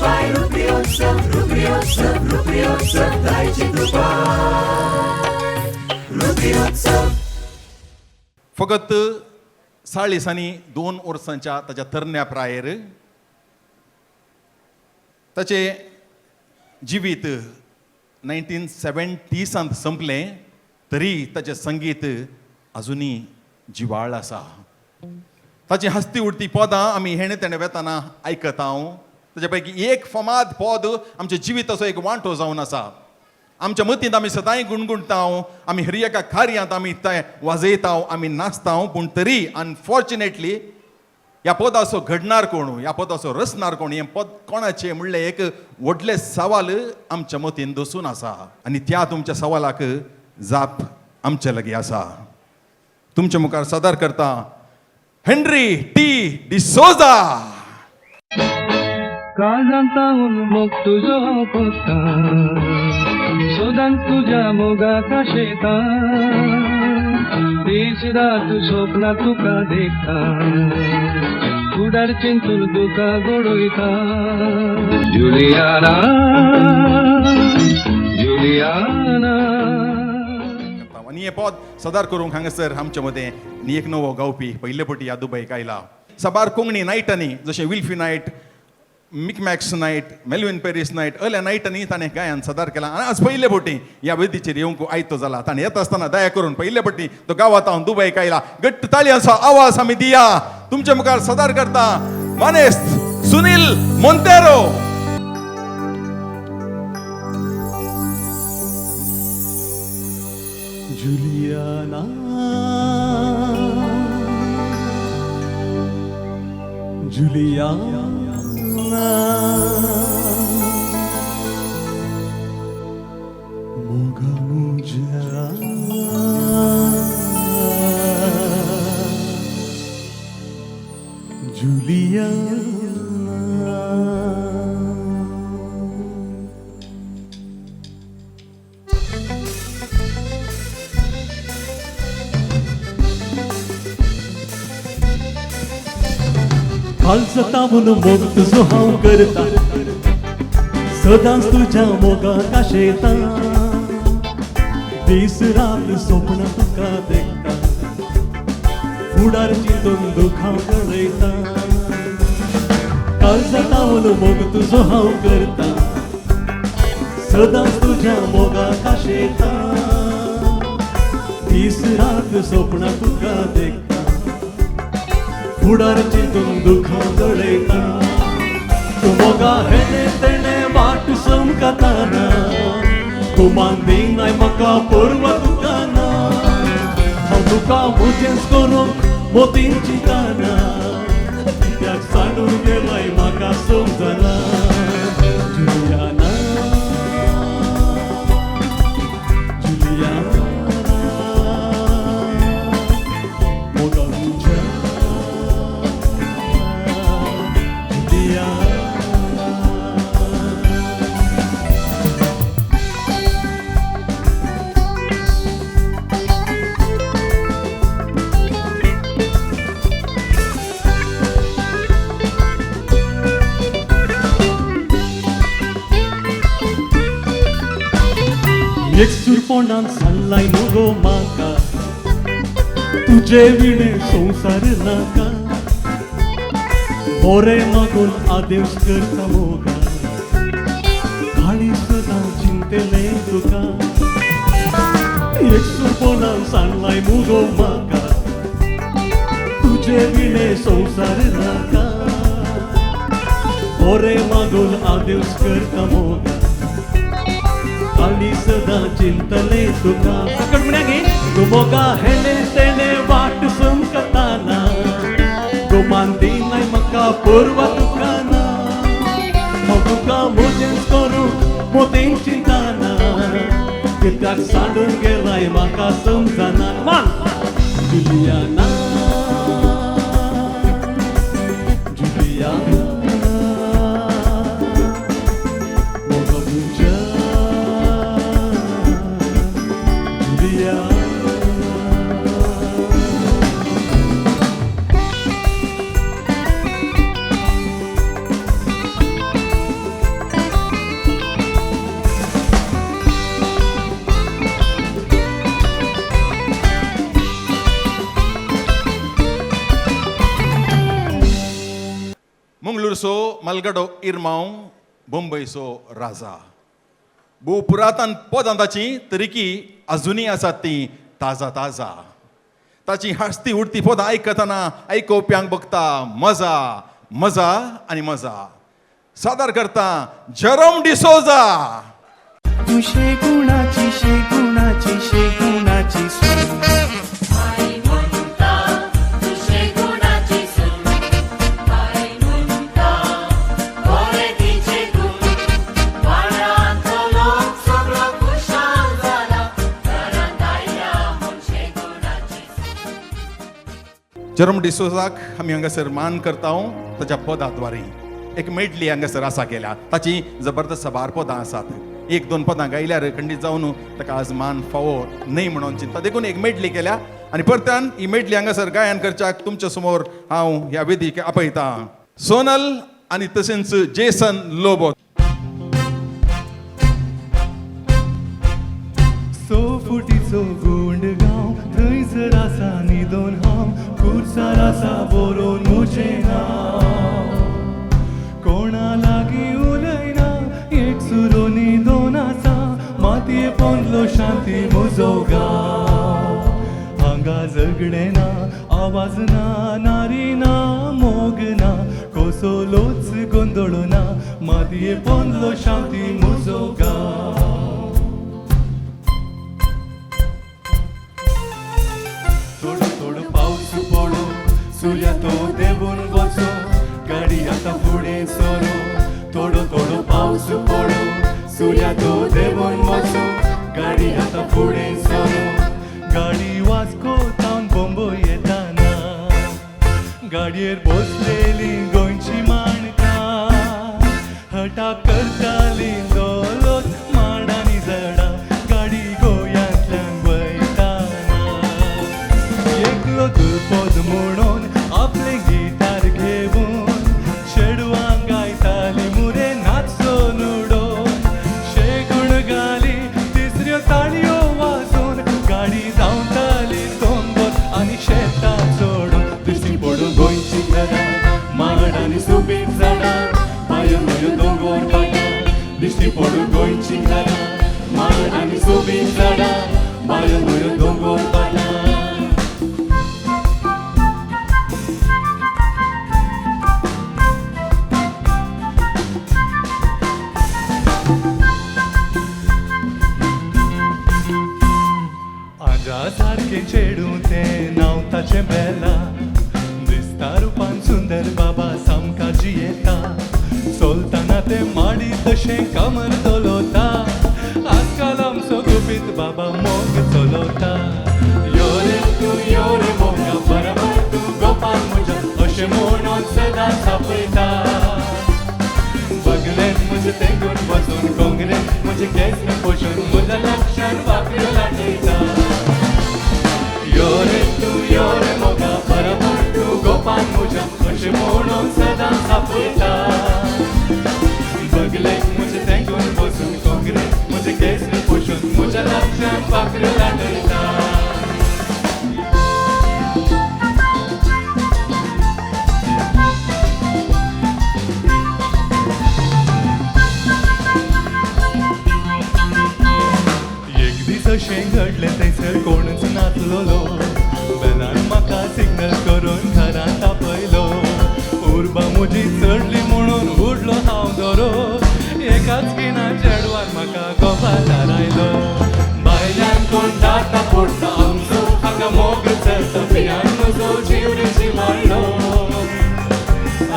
रुपाय रुपयोत्सव रुपयोत्सव रुपयोत्सव दायजी दुबाय रुपयोत्सव. फकत 40 आनी 2 वर्सांच्या ताच्या तरण्या प्रायेर ताचें जिवीत 1970सांत संपलें तरी ताचें संगीत अजुनूय जिवाळ आसा. ताची हस्ती उडती पदां आमी हेणे तेणे वेताना आयकता. हांव ताचे पैकी एक फमाद पद आमच्या जिविताचो एक वांटो जावन आसा. आमच्या मतींत आमी सदांय गुणगुणता, आमी हर एका कार्यांत आमी तें वाजयता, आमी नाचता. पूण तरी अनफॉर्च्युनेटली ह्या पदाचो घडणार कोण, ह्या पदाचो रचणार कोण, हें पद कोणाचें म्हणलें एक व्हडलें सवाल आमच्या मतीन दसून आसा. आनी त्या तुमच्या सवालाक जाप आमचे लागीं आसा. तुमच्या मुखार सादर करता हेनरी टी डिसोजा. काळजांत मोग तुजो हांव पोसतां, सदांच तुज्या मोगाक आशेतां, दीस रात स्वप्नां तुका देखता, फुडार चिंतून दुकां गडयता. Juliana, Juliana. आनी हें पद सादर करूंक हांगासर आमच्या मदें आनी एक नवो गावपी पयले पटी ह्या दुबयक आयला. साबार कोंकणी नायटांनी जशें Wilfy night, Mickmax night, Melvin Peris night असल्या नायटांनी ताणें गायन सादर केलां. आनी आज पयले पटी ह्या वेदीचेर येवंक आयतो जाला. ताणें येता आसतना दया करून पयले पटी तो गांवांत हांव दुबयक आयला, घट्ट ताळयांचो आवाज आमी दिया. तुमच्या मुखार सादर करता मानेस्त सुनील मोंतेरो. जुलियाना, जुलियाना, मोगा मुझ्या जुलियाना. काळजांत मोग तुजो हांव करता, सदांच तुज्या मोगाक आशेता, दीस रात स्वप्नां तुका देखता, फुडार चिंतून दुखां गळयता. काळजांत मोग तुजो हांव करता, सदांच तुज्या मोगाक आशेता, दीस रात स्वप्नां तुका देखता, फुडार चिंतून दुखां गळयता. तूं मोगा हेणे तेणे वाट समकताना, गुमान दिनाय म्हाका पर्वा तुका ना, हांव तुका म्हजेंच करूंक मोतीन चिंताना, कित्याक सांडून गेलाय म्हाका समजना. जुलियाना, जुलियाना, मोगा मुझ्या जुलियाना. एक सुरपोणान सांगलाय मुगो म्हाका, तुजे विणे संवसार नाका, बरें मागून आदेश करता मोगा, काळी सदां चिंतलें तुका. एक सुरपोणान सांगलाय मुगो म्हाका, तुजे विणे संवसार नाका, बरें मागून आदेश करता मोगा, काळी सदां चिंतलें तुका. सकट म्हण्या गे, तूं मोगा हेणे तेणे वाट समकताना, गुमान दिनाय म्हाका पर्वा तुका ना, हांव तुका म्हजेंच करूंक मोतीन चिंताना, कित्याक सांडून गेलाय म्हाका समजना. मान जुलियाना, जुलियाना, मोगा मुझ्या जुलियाना. तसो मालगडो इरमांव बंबयचो राजा. भोव पुरातन पदां ताची तरीकी अजुनूय आसात ती ताजा ताजा. ताची हासती उडती पदां आयकतना आयकोवप्यांक बघता मजा मजा आनी मजा. सादर करता जेरोम डिसोजा. तू शेगुणाची शेगुणाची शेगुणाची सून. आई म्हणता तू शेगुणाची सून, आई म्हणता बरे तिचे गुण, वाड्यांतलो लोक सगळो खुशाल जाला, घरांत आयल्या म्हूण शेगुणाची सून. जेरोम डिसोजाक आमी हांगासर मान करता ताच्या पदाद्वारे. एक मेडली हांगासर आसा केल्या, ताची जबरदस्त साबार पदां आसात. एक दोन पदां गायल्यार खंडीत जावन ताका आज मान फावो न्हय म्हणून चिंता, देखून एक मेडली केल्या. आनी परत्यान ही मेडली हांगासर गायन करच्याक तुमच्या समोर हांव ह्या वेदीक आपयतां सोनल आनी तशेंच जेसन लोबो. सो फुटीचो गुंड गांव थंयसर आसा न्हिदोन हांव, खुर्सार आसा बरोवन म्हजें नांव. कोणा लागीं उलयना एक सुरो न्हिदोन आसा, मातये पोंदलो शांती म्हजो गांव. हांगा झगडें ना, आवाज ना, नारी ना, मोग ना, कसलोच गोंदळ ना, मातये पोंदलो शांती म्हजो गांव. थोडो थोडो पावस पडो, सुर्या तो देंवून वचो, गाडी आतां फुडें सरो. थोडो थोडो पावस पडो, सुर्या तो देंवून वचो, गाडी आतां फुडें सरो. गाडी वास्को तावन बॉम्बय येताना, गाडयेर बसलेली गोंयची माणकां, हटा करताली दोलोत माडांनी झाडां, गाडी गोंयांतल्यान वयताना. एकलो दुर्पद म्हणून आपलें गिटार घेवन, चेडवां गायताली मुरे नाचून उडोवन, शेगुण घाली तिसऱ्यो ताळयो वाजोवन, गाडी धांवताली दोंगर आनी शेतां चडून. दिश्टी पडून गोंयची घरां, माड आनी सोबीत झाडां, बायो न्हंयो दोंगर भाटां. दिश्टी पडून गोंयची घरां, माड आनी सोबीत झाडां, बायो न्हंयो दोंगर भाटां. आजा सारकें चेडूं तें नांव ताचें बेला, दिसता रुपान सुंदर बाबा सामका जियेता. चलतना तें माडी तशें कमर धोलता, आजकाल आमचो गुपीत बाबा मोग चलता. यो रे तूं यो रे मोगा बरोबर तूं गोपाल म्हज्या, अशें म्हणून सदांच आपयता. बगलेन म्हजें तेंकून बसून, कोंगरेन म्हजें केंस पोशून, म्हज्या लक्षान वाकड्यो लाटयता. यो रे तूं यो रे मोगा बरोबर तूं गोपाल म्हज्या, अशें म्हणून सदांच आपयता. बगलेन म्हजें तेंकून बसून, कोंगरेन म्हजें केंस पोशून, म्हज्या लक्षान वाकड्यो लाटयता. एक दीस अशें घडलें थंयसर कोणूच नासलेलो, बेलान म्हाका सिग्नल करून घरांत आपयलो. उर्बा म्हजी चडली म्हणून उडलो हांव दोरो, एकाच खिणान चेडवान म्हाका गोपाल थारायलो. भायल्यान कोण दाता फोडटा, आमचो हांगा मोग चलता, पियान म्हजो जीव रे जिवाडलो.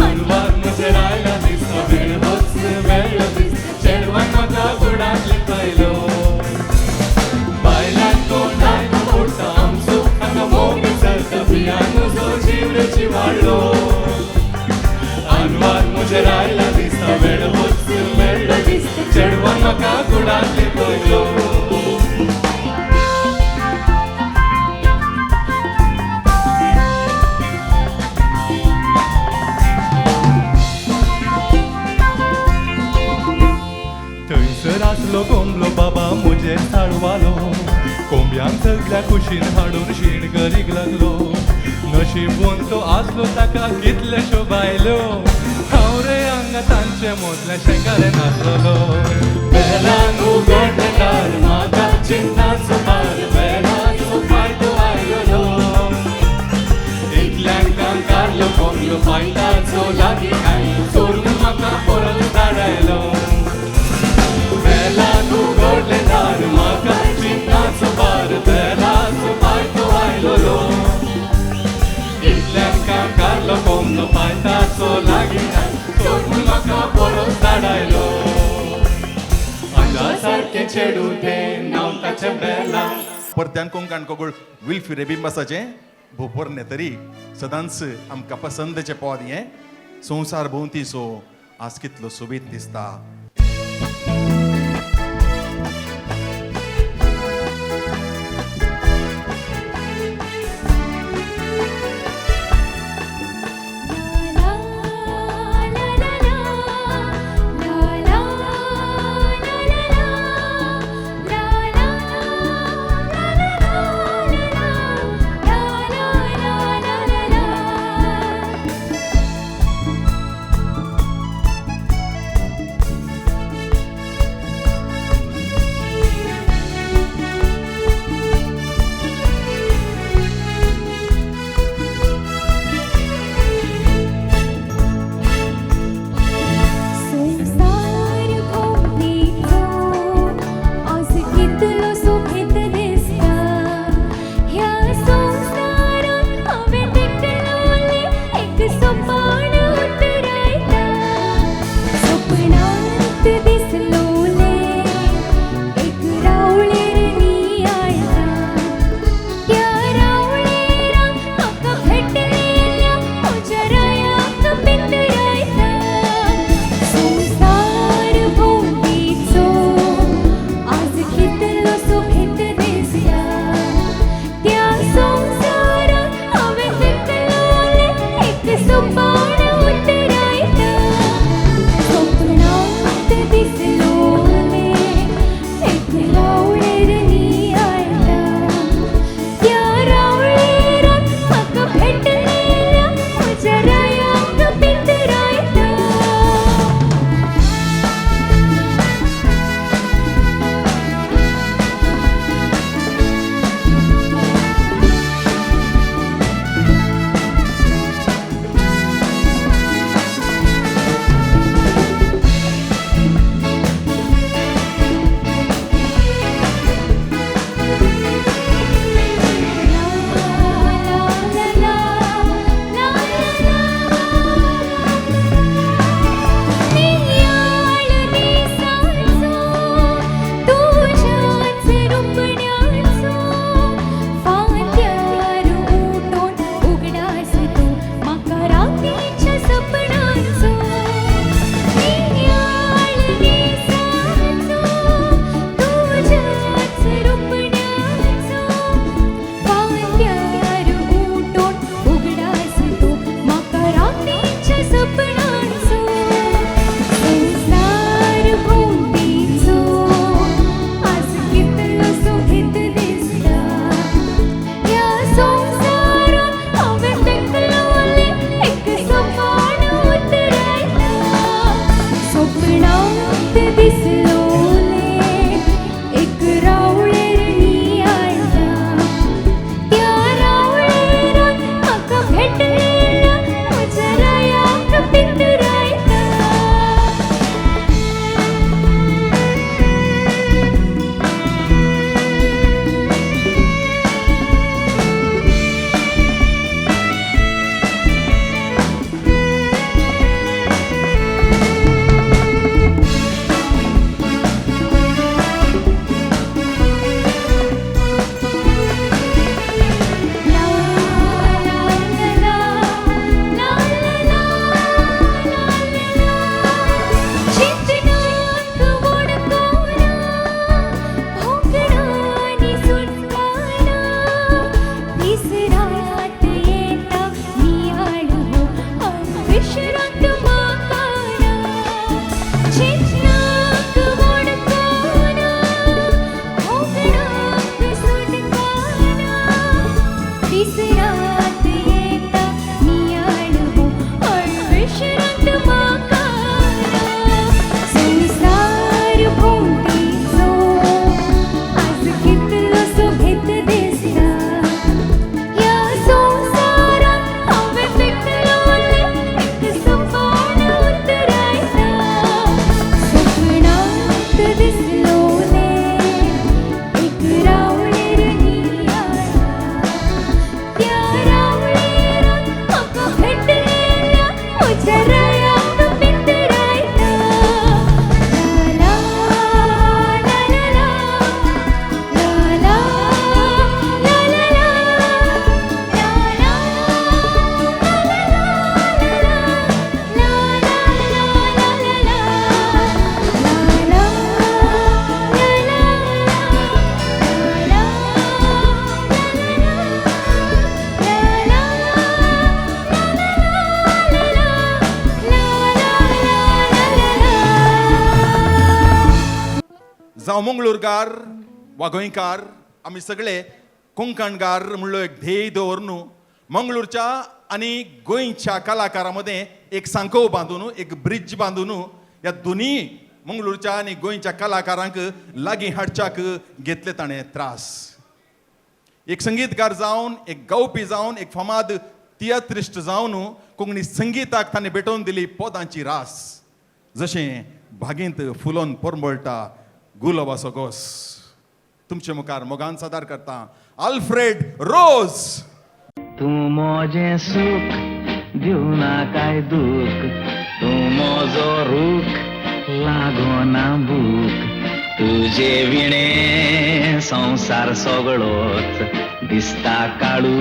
आनवार म्हजेर आयला दिसता, वेळ होच मेळ्ळो दिसता, चेडवान म्हाका गुडांत लिपयलो. बायलां कोण दाता फोडटा, आमचो हांगा मोग चलता, पियान म्हजो जीव रे जिवाडलो. आनवार म्हजेर आयला दिसता, वेळ होच मेळ्ळो दिसता, चेडवान म्हाका गुडांत लिपयलो. थंयसर आसलो कोंबलो बाबा म्हजेर साळवालो, कोंब्यांक सगल्या कुशीन हाडून शीण करीक लागलो. नशिबून तो आसलो ताका कितलेश्यो बायलो. हांव रे हांगा तांचे मोदल्या शेंगारे नासलो. बेलान उगडलें दार म्हाका चिंताचो भार, बेलाचो पायतो आयलो. इतल्यान कांकारलो कोंबलो पायताचो लागीं आयलो, सोडून म्हाका परत धाडायलो. बेलान उगडलें दार म्हाका चिंताचो भार, बेलाचो पायतो आयलो. इतल्यान कांकारलो कोंबलो पायताचो लागीं आयलो, सोडून म्हाका परत धाडायलो. आंगा सारकें चेडूं तें नांव ताचें बेला. परत्यान कोंकण कोगूळ विल्फी रेबिंबासाचें भोपरने तरी सदांच आमकां पसंदचें पद हें. संवसार भोंवतीचो आज कितलो सोबीत दिसता. La la la la la la la la la. जावं मंगळूरकार वा गोंयकार, आमी सगळे कोंकणकार म्हणलो एक ध्येय दवरून मंगळूरच्या आनी गोंयच्या कलाकारां मदें एक सांकोव बांदून, एक ब्रिज बांदून ह्या दोनी मंगळूरच्या आनी गोंयच्या कलाकारांक लागीं हाडच्याक घेतले ताणें त्रास. एक संगीतकार जावन, एक गावपी जावन, एक फामाद तियात्रिस्ट जावन कोंकणी संगीताक ताणें भेटोवन दिली पदांची रास. जशें बागेंत फुलोन परमळटा गुलाबाचो गोस. तुमचे मुखार मोगान सादर करता आल्फ्रेड रोज. तूं म्हजें सूख दिवं नाकाय दूख, तूं म्हजो रूख लागना भूक, तुजे विणे संवसार सगळोच दिसता काळू.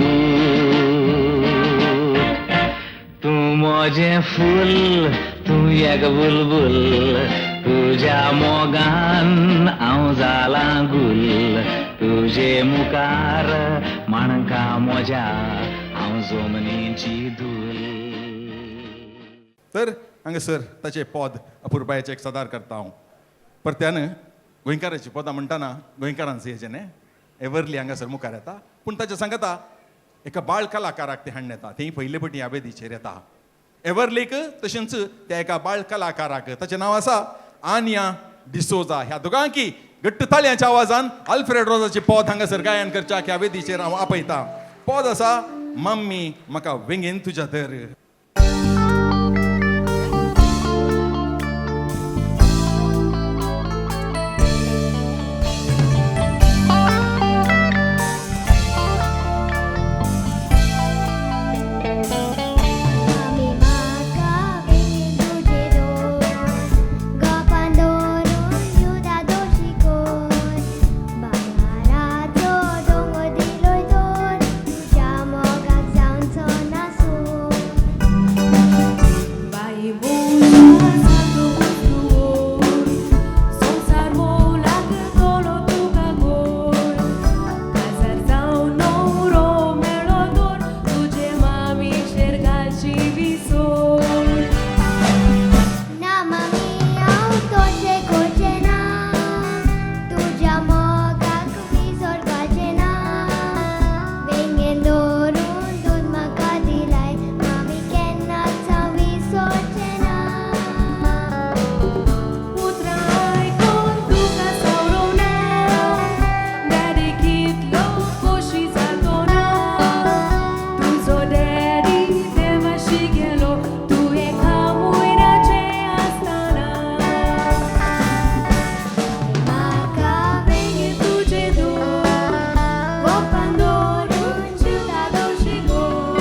तूं म्हजें फूल, तूं एक बुलबुल, तुज्या मोगान हांव जालां गुल, तुजे मुखार माणका म्हज्या हांव जमनीची धूल. तर हांगासर ताचें पद अपुरबायेचें एक सादर करता हांव. परत्यान गोंयकाराचीं पदां म्हणटना गोंयकारांचें हेजें न्ही एवर्ली हांगासर मुखार येता, पूण ताचें सांगता एका बाळ कलाकाराक तें हाडून येता, तें पयले पटी ह्या वेदीचेर येता एवर्लीक, तशेंच त्या एका बाळ कलाकाराक, ताचें नांव आसा आनिया डिसोजा. ह्या दोगांकी घट्ट ताळयांच्या आवाजान आल्फ्रेड रोजाचें पद हांगासर गायन करच्याक ह्या वेदीचेर हांव आपयतां. पद आसा मम्मी म्हाका वेंगेन तुज्या धर. मामी म्हाका वेंगेन तुजे दवर, गोपान दवरून जुदा दोशी कोर, भांगराचो दोंगर दिलोय तर तुज्या मोगाक जावचो ना सूर. बाई मोला जातो तूं संवसार मोलाक तोलो तुका गोड, काजार जावन न्हवरो मेळ्ळो तर तुजे मामीचेर घालची विसोड. ना मामी हांव तशें करचें ना, तुज्या मोगाक विसर घालचें ना, वेंगेन दवरून दूद म्हाका दिलाय मामी केन्नाच हांव विसरचें ना. उतरां आयकून तुका सावरोना, डॅडी कितलो खोशी जातो ना, तुजो डॅडी देवाशी गेलो तूं एका म्हयन्याचें आसतना. म्हाका वेंगेन तुजें दूद गोपान दवरून जिवता दोशी गोड,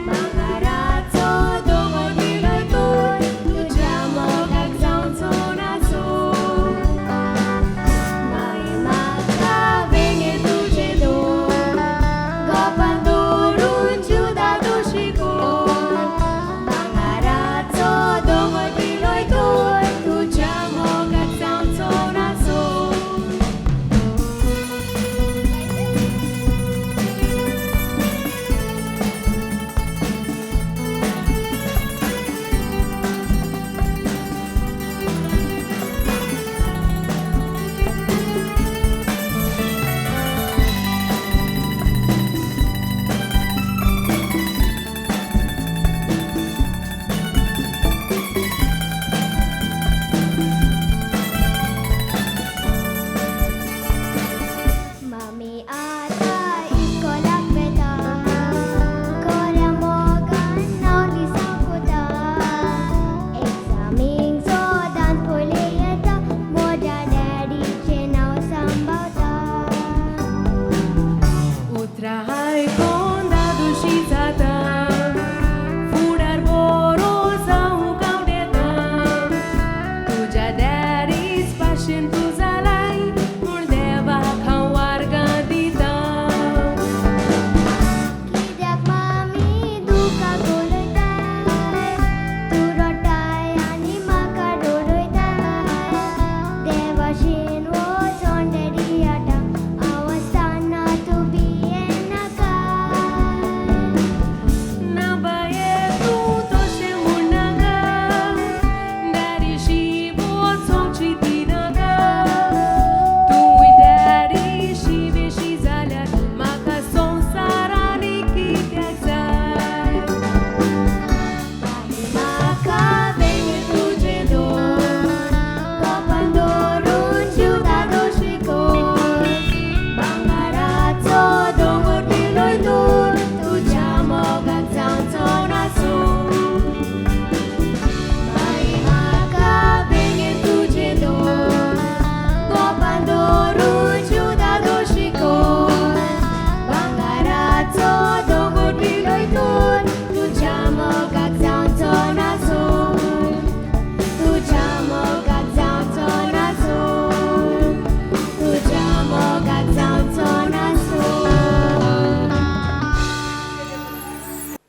भांगराचो दोंगर दिलोय तर तुज्या मोगाक जावचो ना सूर. माई म्हाका वेंगेन तुजें दूद गोपान दवरून जिवता दोशी गोड, भांगराचो दोंगर दिलोय तर तुज्या मोगाक जावचो ना सूर. मामी आतां इस्कोलाक वेता, खऱ्या मोगान हांव लिसांव कोता, एग्जामींक सदांच पयलें येता, म्हज्या डॅडीचें नांव सांबाळता. उतरां आयकून दादोशी जाता, फुडार बरो जावंक हांव देता, तुज्या डॅडीच भाशेन तूं जालाय म्हूण देवाक हांव आर्गां दिता. कित्याक मामी दुकां गळयताय, तूं रडटाय आनी म्हाका रडयताय, देवाशेन वचोन डॅडी आतां हांव आसतना तूं भियेनाका.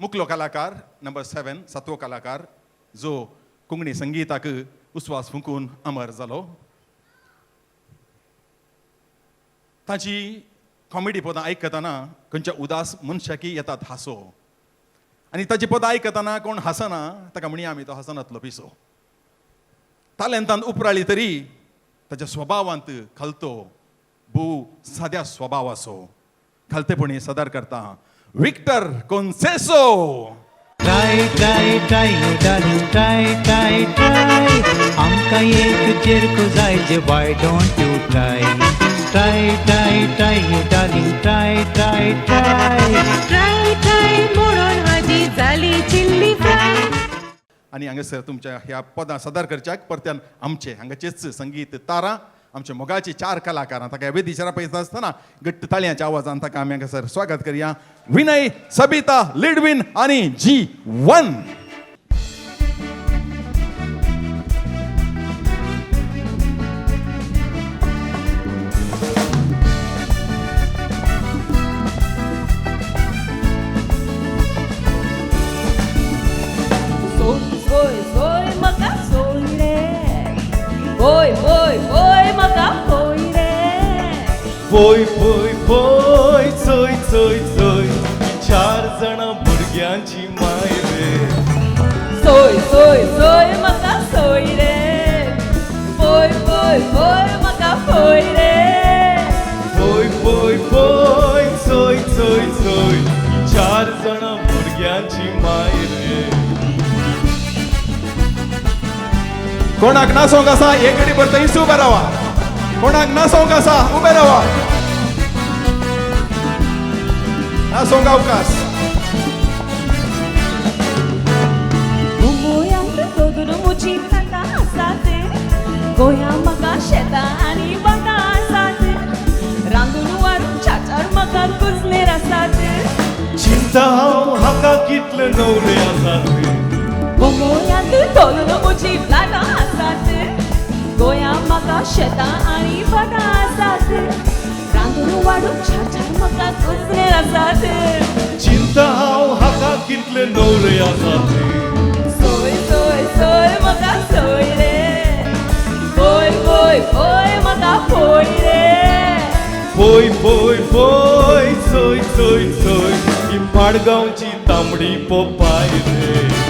मुकलो कलाकार नंबर 7, सातवो कलाकार जो कोंकणी संगीताक उस्वास फुंकून अमर जालो. ताची कॉमेडी पदां आयकतना खंयच्या उदास मनशाकी येतात हांसो, आनी ताची पदां आयकतना कोण हांसना ताका म्हणया आमी तो हांसनातलो पिसो. तालेंतान उपराळी तरी ताच्या स्वभावांत खालतो भोव साद्या स्वभावाचो खालतेपणी सदार करता Victor Conceso. Try try try you darling try try try आमकां एक चेरको जाय जे why don't you try try try try you darling try try try try try म्हणून हाजी जाली चिल्ली फ्राय. आनी हांगासर तुमच्या ह्या पदां सादर करच्याक परत्यान आमचे हांगाचेच संगीत तारा आमच्या मोगाची 4 कलाकारां ताका वेदीचेर पळयता आसतना घट्ट ताळयांच्या आवाजान ताका आमी हांगासर स्वागत करया. विनय, सबिता, लिडविन आनी जी 1. सोय सोय म्हाका सोय रे, पोय पोय पोय म्हाका पोय रे, पोय पोय पोय चोय चोय चोय 4 जाणां भुरग्यांची माय रे. सोय सोय सोय म्हाका सोय रे, पोय पोय पोय म्हाका पोय रे, पोय पोय पोय चोय चोय चोय 4 जाणां भुरग्यांची माय रे. कोणाक नासोंक आसा एक घडी भर थंयच उबे रावा, कोणाक नासोंक आसा उबे रावा, नासोंक अवकाश. मुंबयांत दोदोर म्हजी फ्लॅटां आसात, गोंया म्हाका शेतां आनी भाटां आसात, रांदून वाडून चार म्हाका कुजनेर आसात. चिंता हांव हाका कितले नवरे आसात, मुंबयांत दोदोर म्हजी फ्लॅटां आसात, गोंया म्हाका शेतां आनी भाटां आसात, रांदून वाडून चार म्हाका कुजनेर आसात. चिंता हांव हाका कितले नवरे आसात. सोय सोय सोय म्हाका सोय रे, पोय पोय पोय म्हाका पोय रे, पोय पोय पोय चोय चोय चोय ही पाडगांवची तांबडी पोपाय रे.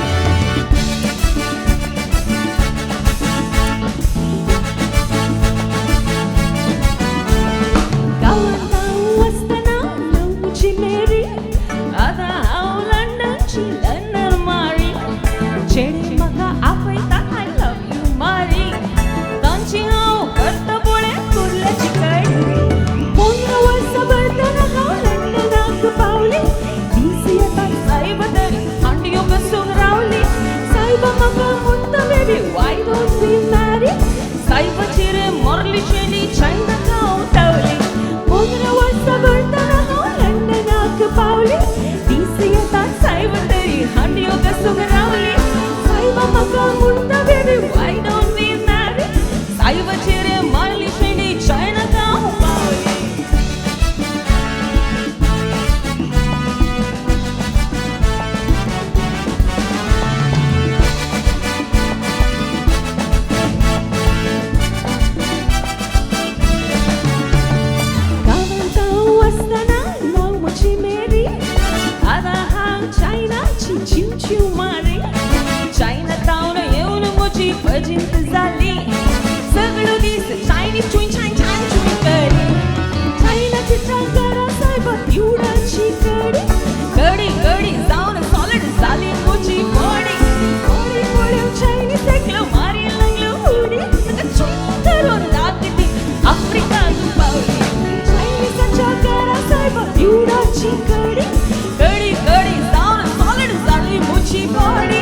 गांवांत हांव आसतना लवची मेरी, आतां हांव लंडनची लंडन मारी, चेडे म्हाका आपयता I love you मारी, तांची हांव करता पळय कुर्ल्याची कडी. 15 वर्सां भरतना हांव लंडनाक पावली, दीस येता सायब तरी हांडयो बसून रावली. सायबा म्हाका म्हणटा baby why don't we marry, सायबाचेर मरली चेडी चायनाक हांव तावली. 15 वर्सां भरतना हांव लंडनाक पावली, दीस येता सायब तरी हांडयो बसून रावली. सायबा म्हाका म्हणटा baby why don't we marry, सायबाचेर मारली चेडी चायनाक हांव पावली. गांवांत हांव आसतना नांव म्हजी मेरी, आतां हांव चायनाची चिव चिव मारी, चायना तावन येवन म्हजी फजिंत जाली, सगळो दीस चायनीज चुय चाय चाय चुय करी, चायनाची चाकरा सायबा दिवडाची कडी, कडी कडी जावन सॉलिड जाली म्हजी बॉडी, बॉडी पळोवन चायनीज एकलो मारी लागलो उडी, ताका चुय करून दाखयली आफ्रिकाक पावली. चायनीजाच्या घरा सायबा दिवडाची कडी, कडी कडी जावन सॉलिड जाली म्हजी बॉडी,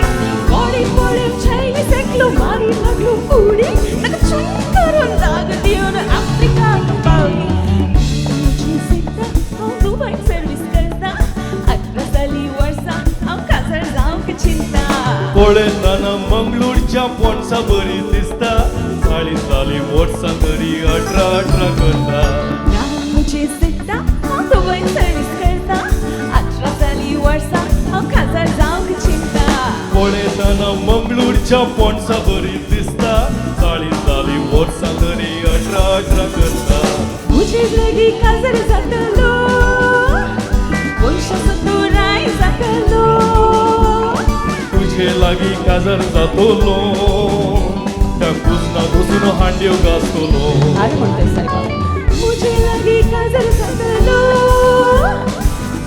बॉडी पळोवन चायनीज एकलो मारी लागलो उडी, ताका चुय करून दाग दिवन आफ्रिकाक पावली. म्हजी सिद्धा हांव दुबय सर्वीस करता, 18 जाली वर्सां हांव काजार जावंक चिंता. पळयतना मंगळूरच्या पोणसा बरी दिसता, 40 जाली वर्सां तरी 18 18 करता. म्हजी सिद्धा हांव दुबय सर्वीस करता, 18 जाली वर्सां हांव काजार काजना मंगळूरच्या पोणसा बरी दिसता 40 जाली वर्सां तरी 18 18 करता मुझे लगी काजर जातलो पयशाचो तुराय जातलो तुझे लागी काजर जातलो त्या कुजना बसून हांड्यो घासतलो अरे म्हणतोय सायबा मुझे लगी काजर जातलो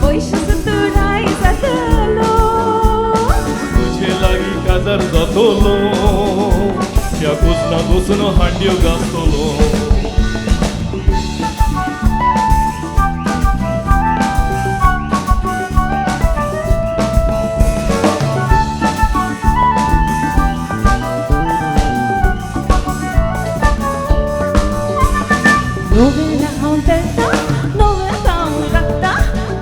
पयशाचो तुराय जातलो तुझे लागी काजर जातलो त्या कुजना बसून हांड्यो घासतलो. नोवेना हांव तेता नोवेता हांव राखता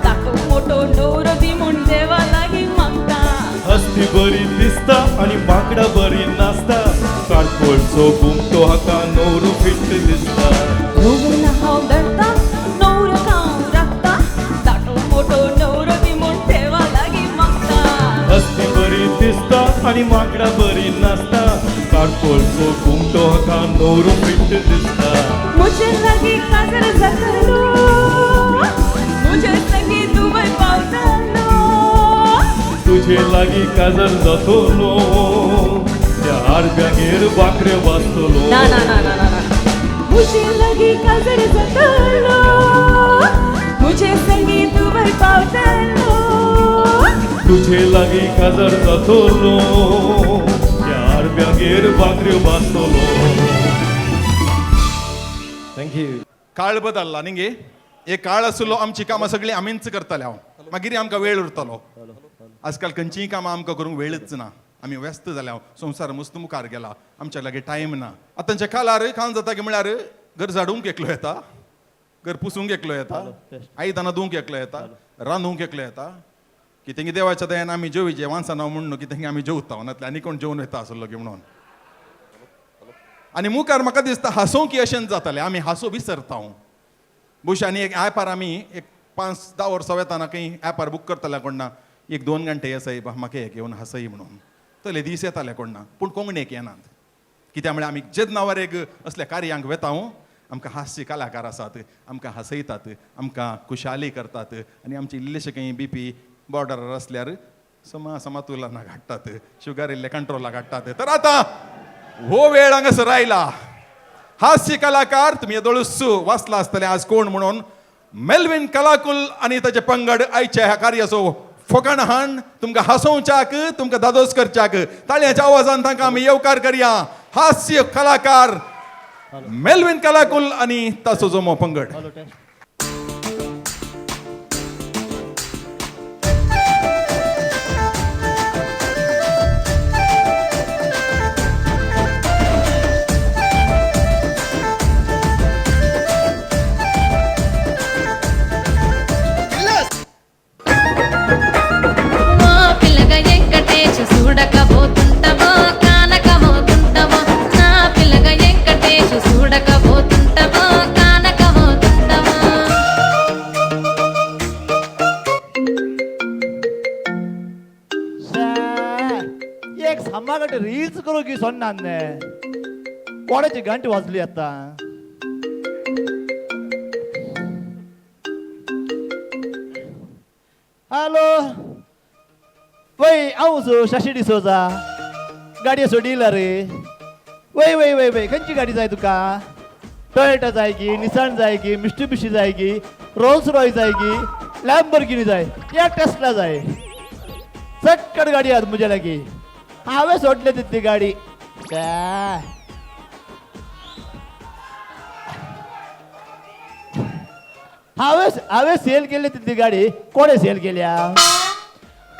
ताको मोटो न्हवरो दी म्हूण देवा लागीं मागता. हस्ती बरी दिसता आनी माकडा बरी नाचता काडकोळचो घुमटो हाका न्हवरो फिट दिसता. नोवेना हांव धरता न्हवरो हांव राखता ताको मोटो न्हवरो दी म्हूण देवा लागीं मागता. हस्ती बरी दिसता आनी माकडा बरी नाचता काडकोळचो घुमटो हाका न्हवरो फिट दिसता. मुझे लगी काजर जातलो मुझे लगी दुबय पावतलो तुझे लागी काजर जातलो त्या आरब्यांगेर बाकरे वाचतलो. ना ना ना ना ना मुझे लगी काजर जातलो मुझे संगी दुबय पावतलो तुझे लागी काजर जातलो त्या आरब्यांगेर बाकऱ्यो वाचतलो. Thank you. काळ बदल्ला न्ही गे, एक काळ आसलो आमची कामां सगळीं आमीच करताले हांव, मागीर आमकां वेळ उरतालो. आजकाल खंयचीय कामां आमकां करूंक वेळच ना, आमी व्यस्त जाल्या, संवसार मस्त मुखार गेला, आमच्या लागीं टायम ना. आतांच्या काळार कांय जाता की म्हळ्यार घर झाडूंक एकलो येता, घर पुसूंक एकलो येता, आयदनां धुवंक एकलो येता, रांदूंक एकलो येता. कितें देवाच्या दयान आमी जेवचे वांसाना म्हणून कितें आमी जेवता, नातल्यार आनी कोण जेवन वता आसलो की म्हणून. आनी मुखार म्हाका दिसता हांसोवंक अशेंच जातालें, आमी हांसो विसरता. भोवशी आनी एक ॲपार आमी एक 5-10 वर्सां वेताना खंय ॲपार बूक करताले कोण ना, 1-2 घंटे येसय म्हाका एक येवन हांसय म्हणून तले दीस येताले कोण ना, पूण कोंकणीक येनात. कित्याक म्हळ्यार आमी जेदनावर एक असल्या कार्यांक वेता, आमकां हास्य कलाकार आसात, आमकां हांसयतात, आमकां खुशाली करतात आनी आमची इल्लेशे खंय बीपी बॉर्डरार आसल्यार समा समतुलाना घाडटात, शुगर इल्ले कंट्रोलाक हाडटात. तर आतां हो वेळ हांगासर आयला, हास्य कलाकार तुमी येदोळूच वाचला आसतलें आज कोण म्हणून, मेल्विन कलाकुल आनी ताचे पंगड आयच्या ह्या कार्याचो फोकाण हाण तुमकां हांसोवच्याक, तुमकां दादोस करच्याक. ताळयांच्या आवाजान तांकां आमी येवकार करया. हास्य कलाकार मेल्विन कलाकुल आनी ताचो जमो पंगड. रील्स करू की सोडणार कोणाची घंटी वाजली आता. हॅलो वय हांव शशी डिसोजा गाडयेचो डिलर रे. वय वय वय वय खंयची गाडी जाय तुका? टोयोटा जाय की निसान जाय की मित्सुबिशी जाय की रोल्स रॉय जाय की लॅम्बोर्गिनी जाय या टेस्ला जाय? चटकट गाडी आहात म्हज्या लागीं. हांवें सोडले ती गाडी. हांवें सेल केली तितली गाडी. कोणें सेल केल्या?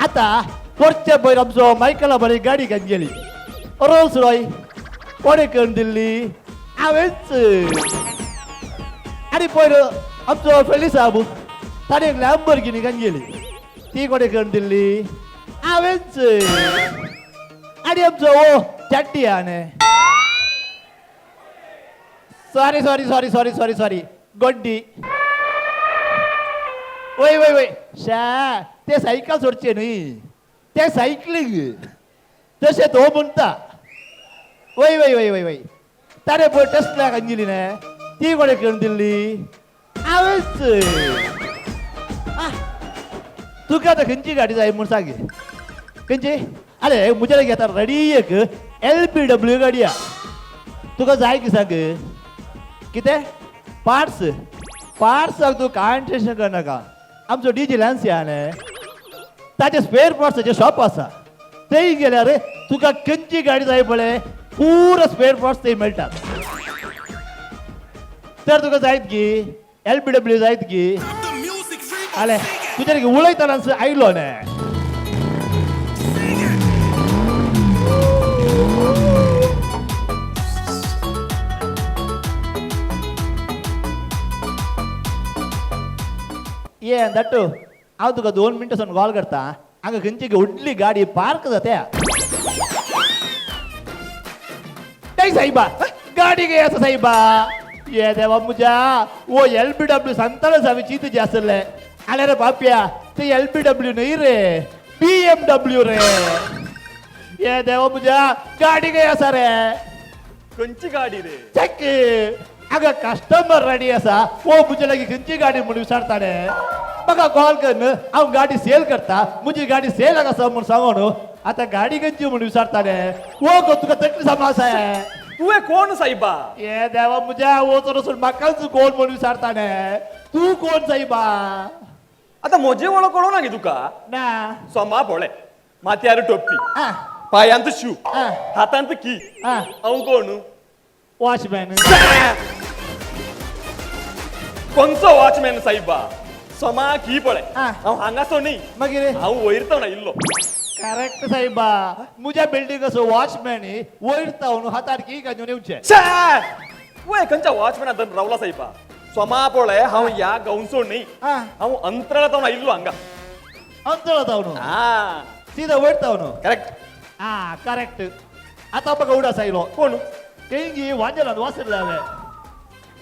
आतां परचे पयर आमचो मायकला बरी गाडी घेवन गेली रोल्स रॉय. कोणें करून दिल्ली? हांवेंच. आनी पयर आमचो फेली साहब ताणें एक लॅम्बोर्गिनी घेवन गेली. ती कोणें करून दिल्ली? हांवेंच. आनी आमचो ओ चड्डी आने sorry sorry sorry sorry sorry sorry गोड्डी. वय वय वय शा ते सायकल सोडचे न्हय, ते सायकलींग. तशें तो म्हणटा. वय वय वय वय वय ताणें पळय टेस्ला खंयची न्ही ती कोणें करून दिल्ली हांवेंच. तुका आतां खंयची गाडी जाय म्हूण सांग. खंयची? अरे म्हज्या लागीं आतां रेडी एक LBW गाडी आहा. तुका जाय की सांग. कितें पार्ट्स? पार्ट्साक तूं कांय टेन्शन करनाका. आमचो डीजे लॅन्सी आहा न्ही ताचे स्पेर पार्ट्साचें शॉप आसा. थंय गेल्यार तुका खंयची गाडी जाय पळय पुरो स्पेर पार्ट्स थंय मेळटात. तर तुका जायत की LBW जायत की. आले तुज्या उलयतना आयलो न्ही. ये that हांव तुका 2 मिनटां सावन कॉल करता. हांगा खंयची व्हडली गाडी पार्क जाता. नाही साहेबा गाडी गे आसा साहेबा. ये देवा म्हज्या वो LBW सांगतानाच हांवें चिंतचें आसलें. आले रे बाप्या ते LBW न्हय रे BMW रे. ये देवा म्हज्या गाडी गे आसा रे. खंयची गाडी रे? चेक हांगा कस्टमर रेडी आसा. वो म्हजे लागीं खंयची गाडी म्हूण विचारता रे. म्हाका कॉल कर हांव गाडी सेल करता. म्हजी गाडी सेलाक आसा म्हूण सांगून आतां गाडी खंयची म्हूण विचारता रे. वो गो तुका तकली सामा आसा. तुवें कोण साहेबा? ये देवा म्हज्या वचून वचून म्हाकाच कोण म्हूण विचारता न्ही. तूं कोण साहेबा? आतां म्हजी वळख कळूं ना गे तुका? ना. सोमा पळय माथ्यार टोपी, पांयांत शू, हातांत की. हांव कोण? वॉचमॅन. कोणचो वॉचमॅन साहेबा? सोमा की पळय हांव हांगासो न्ही. मागीर हांव वयर तावन आयिल्लो. करेक्ट साहेबा. म्हज्या बिल्डिंगाचो वॉचमॅन वयर तावन हातार की घेवन येवचें. वय खंयच्या वॉचमॅना धरून रावला साहेबा? सोमा पळय हांव ह्या गांवचो न्ही. हांव अंतराळा तावन आयिल्लो हांगा. अंतराळा तावन? सीधा वयर तावन? करेक्ट. हा करेक्ट. आतां म्हाका उडास आयलो. कोण? तेंगी वांजेलान वासरले हांवें.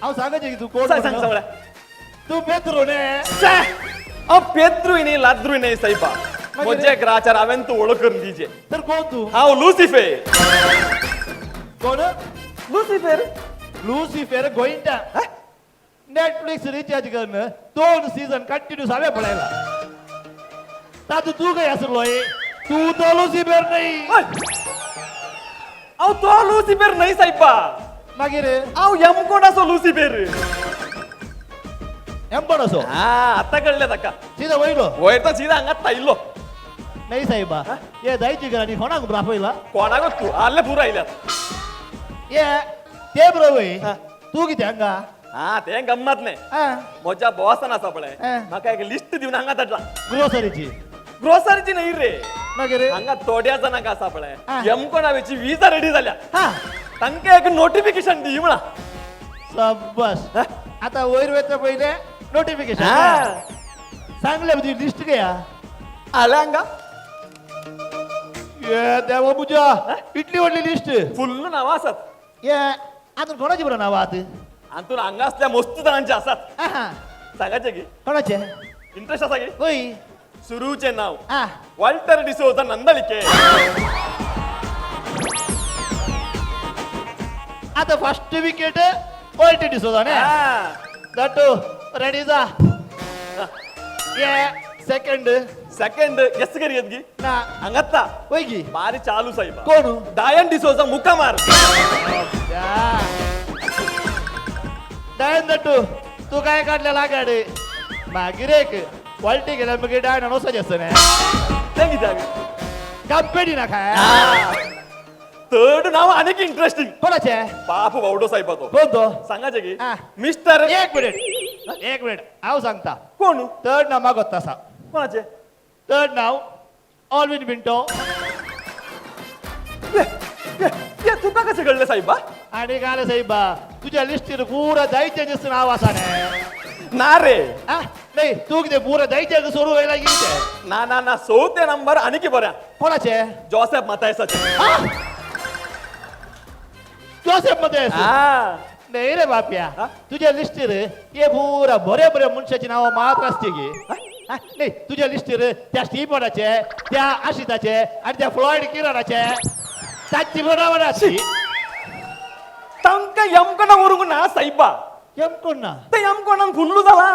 हांव सांगचें की तूं कोण? सांग सांग. तूं पेद्रू न्ही? हांव पेद्रूय न्ही लाद्रूय न्ही साहेबा. म्हजे ग्राचार हांवें तूं वळख करून दिवचे. तर कोण तूं? हांव लुसिफेर. कोण? लुसिफेर. लुसिफेर गोंयटा. नेटफ्लिक्स रिचार्ज करून 2 सीजन कंटिन्यूस हांवें पळयला. तातूंत तूं खंय आसलो? तूं तो लुसिफेर न्ही. हांव तो लुसिफेर न्हय साहेबा. मागीर हांव यमकोणाचो लुसिफेर. यमकोणाचो? आतां कळ्ळें ताका. सीधा वयलो? वयर तो सीधा हांगाच आयिल्लो. नाही साहेबा हे जायची घरांनी कोणाक राफयला? कोणाक तूं आले पुरो आयल्यात. ये ते बरोबर तूं कितें हांगा? हा तें गम्मत न्ही. म्हज्या बॉसान आसा पळय म्हाका एक लिस्ट दिवन हांगा धाडला. ग्रोसरीची? ग्रोसरीची न्ही रे. मागीर हांगा थोड्या जाणांक आसा पळय यमकोणाची विजा रेडी जाल्या. तांकां एक नोटिफिकेशन दी म्हणा. शाबास. आतां वयर वयता पयलें नोटिफिकेशन सांगलें. म्हजी लिस्ट घया. आले हांगा. ये देवा म्हज्या इतली व्हडली लिस्ट. फुल्ल नांवां आसात. ये आतां कोणाची बरं नांवां आतां? हातून हांगा आसल्या मस्त जाणांची आसात. सांगाचें की कोणाचें? इंट्रस्ट आसा की? वय. सुरूचें नांव वॉल्टर डिसोजा नंदलिके. आतां फर्स्ट विकेट वॉल्टर डिसोजा न्ही? That ready जा. ये सेकंड. सेकंड गेस कर येत गी? ना. हांगाता वय गी. बारी चालू साहेबा. कोण? डायन डिसोजा मुकामार. डायन that तूं काय काडलें लागाड. मागीर एक वॉल्टी गेल्यार मागीर डायन वचपाचें आसता न्ही. तें कित्याक? कंपेनी ना काय. थर्ड नांव आनीक इंट्रस्टींग. कोणाचें? बाप बावडो साहेबा तो. कोण तो? सांगाचें की मिस्टर. एक मिनिट एक मिनिट हांव सांगता. कोण? थर्ड नांव म्हाका आसा. कोणाचें? थर्ड नांव ऑलविन पिंटो. तुका कशें कळ्ळें साहेबा? आनी काय साहेबा तुज्या लिस्टीर पुरा जायत्यांचें नांव आसा न्ही. ना रे. नाही तूं कितें पुरा जायत्यांक सोडून वयला कितें? ना ना ना. चवथें नंबर आनीक बरें. कोणाचें? जोसेफ मातायसाचें. Joseph Mathias? नाही रे बाप्या तुज्या लिस्टीर हे पुरा बरे बरे मनशाची नांवां मात्र आसती गी. नाही तुझ्या लिस्टीर त्या स्टीफनाचे, त्या आशिताचे आणि त्या फ्लॉइड किरणाचे तांची बरोबर आसली. तांकां यमकोणा व्हरूंक ना सायबा. यमकोण ना? ते यमकोणान फुल्लू जाला.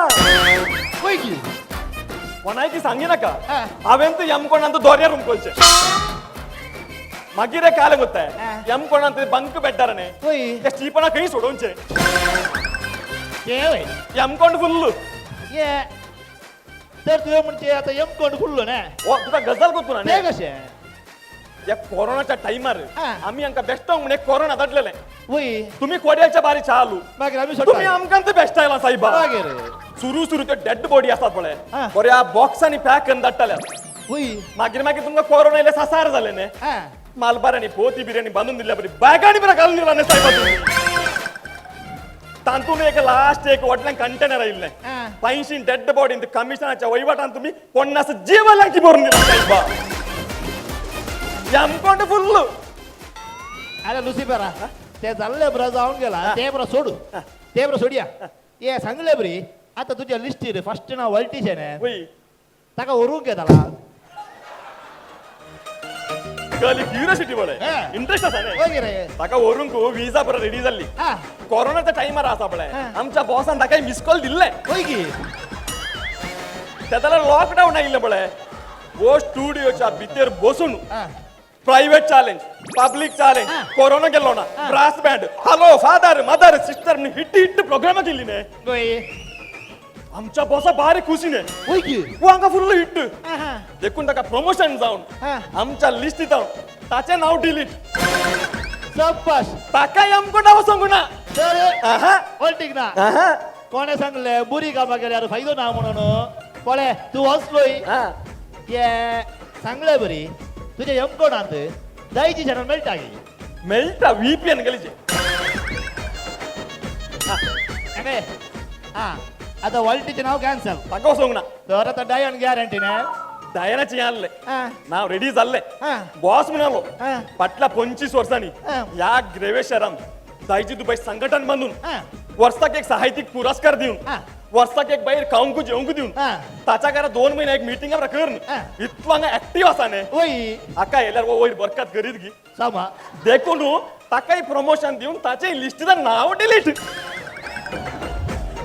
वय की. कोणाय सांगी नाका, हांवें ते यमकोणान दोऱ्यार उमकोलचे. मागीर काल गोत्ताय यमकोणान ते बंक बेड्डार न्ही, त्या स्टीपणा खंय सोडोवचे. यमकोण फुल्लू. तर तुवें म्हणजे आतां यमकोण फुल्लो न्ही? हो, तुका गजाल कोत्तू ना. तें कशें? ह्या कोरोनाच्या टायमार आमी हांकां बेश्टो म्हण एक कोरोना धाडलेलें. वय. तुमी कोड्याच्या बारी चालू, मागीर आमी तुमी आमकां ते बेश्टायला सायबा. मागीर सुरू सुरू त्यो डेड बॉडी आसात पळय, बऱ्या बॉक्सांनी पॅक करून धाडटाले. वय. मागीर मागीर तुमकां कोरोना येयले, सासार जाले न्ही. मालबारांनी पोती बिर्याणी बांदून दिल्या बरी बॅगांनी बरें घालून दिला न्ही सायबा तुमी. तातूंत एक लास्ट एक व्हडलें कंटेनर आयिल्लें, 85 डेड बॉडी कमिशनाच्या वहिवाटान तुमी 50 जिवाल्यांची भरून दिला सायबा. यमकोंड फुल्लू. अरे लुसिफरा, ते जाल्ले बरं जावन गेला, ते बरं सोडू, ते बरं सोडया. हे सांगले बरी आतां तुज्या लिस्टीर फर्स्ट नांव वल्टीचें न्ही, ताका व्हरूंक येताला. गली क्युरियोसिटी पळय, इंट्रस्ट आसा न्ही ताका व्हरूंक. विजा बरं रेडी जाल्ली, कोरोनाच्या टायमार आसा पळय. आमच्या बॉसान ताका मिस कॉल दिल्लें. ते जाल्यार लॉकडावन आयिल्लें पळय, वो स्टुडियोच्या भितर बसून private challenge, public challenge, corona गेलो ना, brass band, hello father mother sister hit hit program केली न्ही. आमच्या बॉसा बारीक खुशी न्ही, वो हांगा फुल्ल हिट. देखून ताका प्रमोशन जावन आमच्या लिस्टीत ताचें नांव डिलीट. शाबास. ताका यमकोंडा वचोंक ना. वल्टीक ना. कोणें सांगलें बुरी कामां केल्यार फायदो ना म्हणून? पळय तूं वचलोय. हे सांगलें बरी तुज्या यमकोणांत जायची चॅनल मेळटा की? मेळटा, VPN गलीचे. आं आतां वॉल्टीचें नांव कॅन्सल. ताका वचोंक ना. तर आतां डायन गॅरंटी न्ही? डायनाचें आहलें नांव रेडी जाल्लें. बॉस म्हणालो फाटल्या 25 वर्सांनी ह्या ग्रेवेशरान दायजी दुबय संघटन बांदून वर्साक एक साहित्यीक पुरस्कार दिवन, वर्साक एक भायर खावंक जेवंक दिवन, ताच्या घरा 2 म्हयने एक मिटिंग करून इतलो हांगा एक्टीव आसा न्ही. हाका येयल्यार वो वयर बरकत करीत गी सामा. देखून ताकाय प्रमोशन दिवन ताचे लिस्टीचें नांव डिलीट.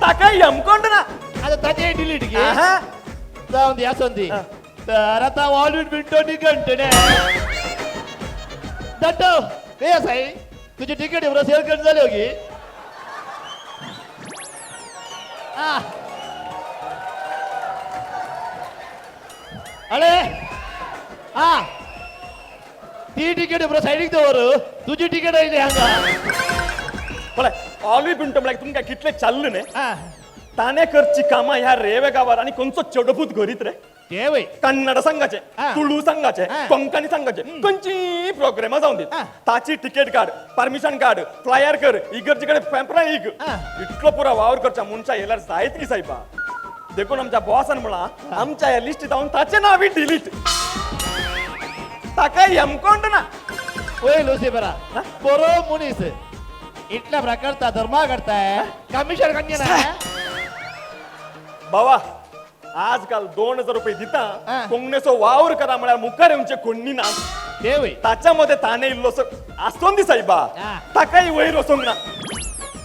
ताकाय यमकोंड ना. आतां ताचें डिलीट गी. जावन दी, आसोन दी. तर आतां ऑलवीड पिंटो निघंट न्ही. दट्टो खंय आसाय? तुजी टिकेट बरो सेल करून जाल्यो गी? अरे आ ती तिकेट बरो सायडीक दवर, तुजी तिकेट आयली हांगा. पळय ऑलवी पिंटो म्हळ्यार तुमकां कितलें चाललें न्ही. ताणें करची कामां ह्या रेवे गांवार आनी खंयचो चेडपूत करीत रे. ते वय कन्नड संघाचे, तुळू संघाचे, कोंकणी संघाचे खंयचीय प्रोग्रामां जावन दी, ताची तिकेट काड, परमिशन काड, फ्लायर कर, इगर्जे कडेन पेपरां इग, इतलो पुरो वावर करच्या मनशा येयल्यार जायत की सायबा. देखून आमच्या बॉसान म्हळां आमच्या ह्या लिस्टीत हांव ताचें नांव डिलीट. ताका यमकोंड ना. वय लुसिफरा, बरो मनीस इतल्या प्रकारचा धर्मा करताय, कमिशन कन्या ना. बाबा आजकाल 2000 रुपये दिता कोंगणेचो वावर करा म्हळ्यार मुखार येवचे कोण्णी ना. ताच्या मध्ये ताणें इल्लोसो आसोन दी सायबा, ताकाय वयर वचोंक ना.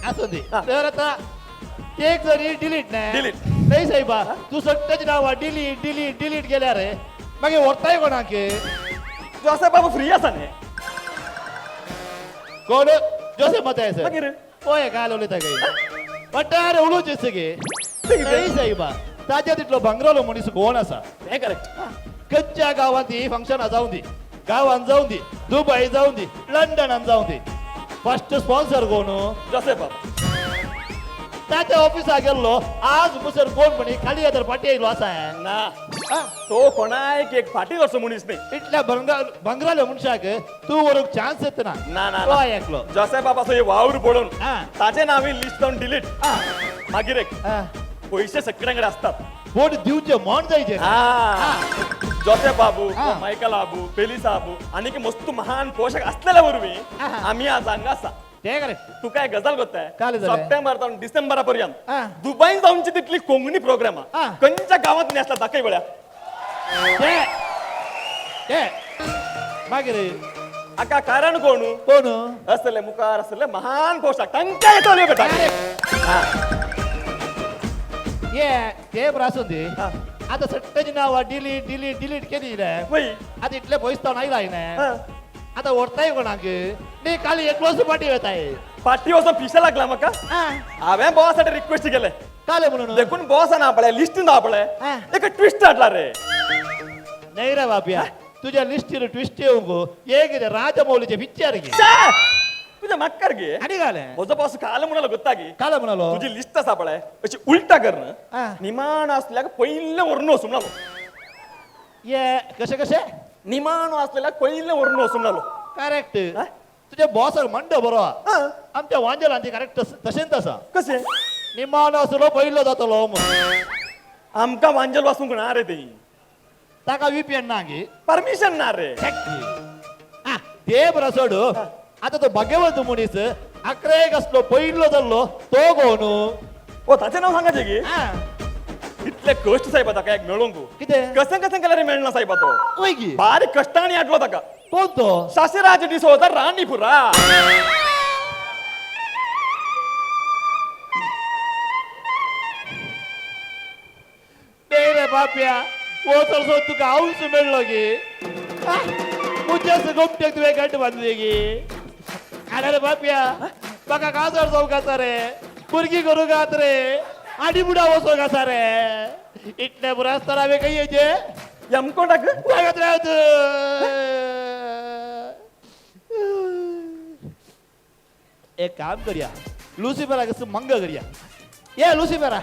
आसोन दी. तर आतां एक जरी डिलीट न्ही. डिलीट न्ही सायबा, तूं सगळ्याची नांवां डिलीट डिलीट डिलीट केल्यार रे मागीर व्हरताय कोणाक? जोसेफ बाबू फ्री आसा न्ही. कोण जोसेफ मताय सर? मागीर पळय काय उलयता काय वाटार उलोवचें सगळे. न्ही सायबा, ताच्या तितलो भांगरालो मनीस कोण आसा? हें करेक्ट. खंयच्या गांवांत ही फंक्शनां जावं दी, गांवांत जावं दी, दुबय जावं दी, लंडनान जावं दी, फर्स्ट स्पॉन्सर कोण? जोसेफ बाबू. ताच्या ऑफिसाक गेल्लो आज मुसर कोण म्हणी खाली येतर फाटी आयलो आसा ना. तो कोणाक एक फाटी धरचो मनीस न्ही. इतल्या भांगराल्या मनशाक तूं व्हरूंक चान्स येतना. ना ना, एकलो जोसेफ बाबाचो वावर पळोवन ताचें नांव लिस्ट जावन डिलीट. मागीर एक पैसे सगळ्यांकडे असतात, बोट दिवचे मन जायचे. जोसेफ बाबू, मायकल बाबू, फेलिस बाबू आनी मस्त महान पोशक असलेल्या वरवीं आमी आज हांगा आसा. ते करेक्ट. तुका एक गजाल गोत्ताय. काले जालें? सप्टेंबर जावन डिसेंबरा पर्यंत हा. दुबई जावची तितली कोंकणी प्रोग्राम हा. खंयच्या गांवांत आसला दाखय पळया. ते ते मागीर आका कारण कोण? कोण? असले मुखार असले महान पोशाख तांकां येतले बेटा. ये ते बरं आसून दी. आता सट्टाची नाव डिलीट डिलीट डिलीट केली रे. वय. आता इतले पैसे नाही राहिने. हा. आता ओढताय कोणाक नी काल एकलोच पाटी येताय. पाटी वचून पिशा लागला म्हाका. हांवें बॉसाक रिक्वेस्ट केले. काले म्हणून देखून बॉसान आपले लिस्टीन आपले हा. एक ट्विस्ट हाडला रे. नाही रे बाप्या, तुझ्या लिस्टीर ट्विस्ट येवंक एक राजमौलीचे पिक्चर घे. छे! तुझ्या मक्कर गे. आणि काले म्हजो बॉस काल म्हणालो गोत्ता की काल म्हणालो तुझी लिस्ट आसा पळय अशी उलटा कर. हा. निमाण असल्याक पयलें व्हरून वचूं म्हणालो. ये कशे कशे? निमाण असलेल्याक पयलें व्हरून वचूं म्हणालो. करेक्ट. हा? तुझ्या बॉसाक मंड बरो. हा. आमच्या वांजेलान ती करेक्ट तशेंच आसा. कशें? निमाण असलो पयलो जातलो म्हणून. आमकां वांजेल वासूंक ना रे ती. ताका VPN ना गे. परमिशन ना रे. ते बरं सोड. आता तो भाग्यवंत मनीस अकरा एक असलो पयलो जाल्लो तो कोण? ओ ताचें नांव सांगाचें की हा. इतले कश्ट साहेबा ताका एक मेळोंक. कितें? कशें कशें केल्यार मेळना साहेबा तो. वय की? बारीक कश्टांनी हाडलो ताका. कोण तो? शाशिराज डिसोजा राणीपुरा. नाही रे बाप्या, हो चडसो तुका हांवूच मेळ्ळो की मुज्याच गोमटेक तुवें गंट बांदली की. आरे रे बाप्या, म्हाका काजार जावंक आसा रे, भुरगीं करूंक आसा रे, आनी बुडा वचोंक आसा रे. इतलें बरें आसतना हांवें खंय येयचें? यमकोंडाक? वागत रावत. एक काम करया, लुसिफराक मंग करया. ये लुसिफरा,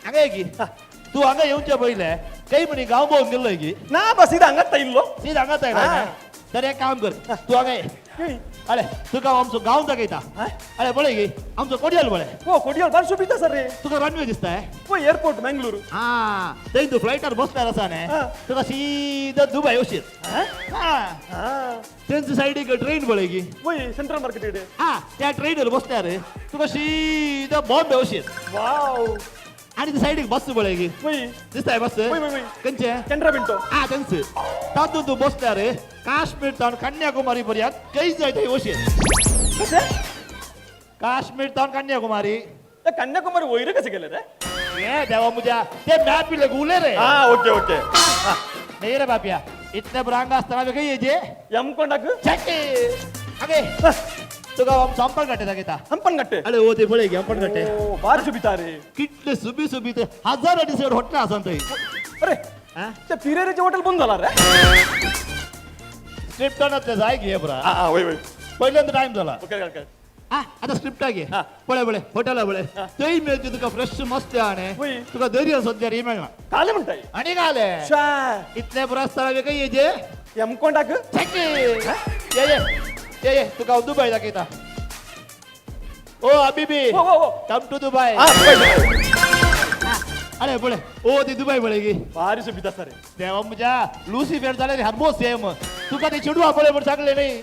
हांगा ये की तूं हांगा येवचे पयलें काही म्हणी गांव भोंवून गेल्लो की? ना बस सीधा हांगाच आयिल्लो. सीधा हांगाच आयला. हा. तर एक काम कर, तूं हांगा ये. अरे तुका आमचो गांव दाखयता. अरे पळय की आमचो कोडियल पळय. हो कोडियल बार सुबीत आसा रे. तुका रनवे दिसता? हो एअरपोर्ट मंगळूर. हा, थंय तूं फ्लायटार बसल्यार आसा न्ही, तुका सीधा दुबय वशीत. हा. तेंचे सायडीक ट्रेन पळय की. वय सेंट्रल मार्केट. हा, त्या ट्रेनीर बसल्यार तुका सीधा बॉम्बे वशीत. वाव. आणि ते सायडीक बस पळय की. वय. दिसताय बस? वय वय वय. खंयचे? केंद्रा पिंटो. हा तेंच. तातूंत तूं बसल्यार काश्मीर तावन कन्याकुमारी पर्यंत खंय जाय थंय वशीत. कशें? काश्मीर तावन कन्याकुमारी. ते कन्याकुमारी वयर कशें गेले रे? हे देवा मुज्या, ते मॅप इल्ले गुले रे. हा ओके ओके. नाही रे बाप्या, इतले बरं हांगा आसतना हांवें खंय येयचें? यमकोंडाक? छे! आगे तुका आमचो अंपण घाटे दाखयता. हंपन घाटे? अरे ओ ते पळय की अंपण घाटे. ओ बार सुबीता रे. कितले सुबी सुबी ते हजारांनी चड हॉटेल आसा थंय. अरे हा? ते पिरेरीचे हॉटेल बंद जाला रे. स्क्रिप्टानातले जाय घे बरा. हा हा वय वय. पहिल्यांदा टायम जाला. Okay okay. हा आता स्क्रिप्टा घे. हा. पळय पळय हॉटेला पळय, थंय मेळची तुका फ्रेश मस्त आणे. वय. तुका दर्या सद्या रे मेळना. काले म्हणताय? आनी काले. शा. इतले बरं आसतना हांवें खंय येयचें? यमकोंडाक? छे! ये ये ये ये तुका हांव दुबय दाखयता. ओ हबीबी, ओ, ओ, ओ. Come to Dubai. हा दुबय दुबय. अरे पळय ओ ती दुबय पळय की. भारी सुबीत आसा रे. देवा मुज्या, लुसिफर जाल्यार रे हरमो सेम. तुका ते चेडवा पळय म्हण सांगले न्ही.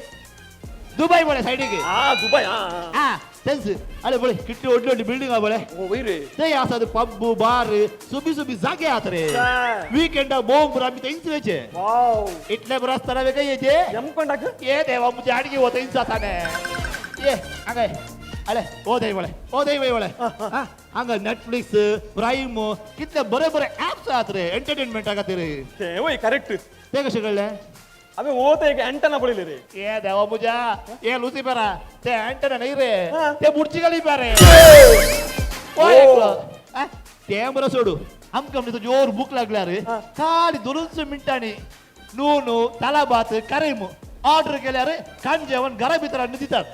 दुबय पळय सायडीक. हा दुबय. हा हा. हा तेंच. अरे पळय कितली व्हडली व्हडली बिल्डिंग आहा पळय. ओ वय रे. ते आसा पब बार सुबी सुबी जागे आहात रे. हा. विकेंडाक भोंवंक पुरो आमी थंयच वयचे. वाव. इतले बरो आसतना हांवें खंय येयचें? यमकोंडाक? ये देवा मुज्या, आडगी हो थंयच आसा न्ही. ये हांगा ये. अरे ओ थंय पळय, ओ थंय पळय पळय. हा, हांगा नेटफ्लिक्स प्रायम कितले बरे बरे ऍप्स आहात रे एंटरटेनमेंटा खातीर. ते वय करेक्ट. ते कशें कळ्ळें? हांवें ओ ते एक अँटना पळयले रे. ये देवा मुज्या, ये लुसिफरा, ते अँटना न्ही रे, हा. ते बुर्जी खलीफा रे. ओ. ओ एकलो. हा, ते बरो सोडू, आमकां म्हणजे जोर भूक लागल्या रे. हा. खाली दोनच मिनटांनी नून तालाभात करीम ऑर्डर केल्यार खाण जेवण घरा भितर हाडून दितात.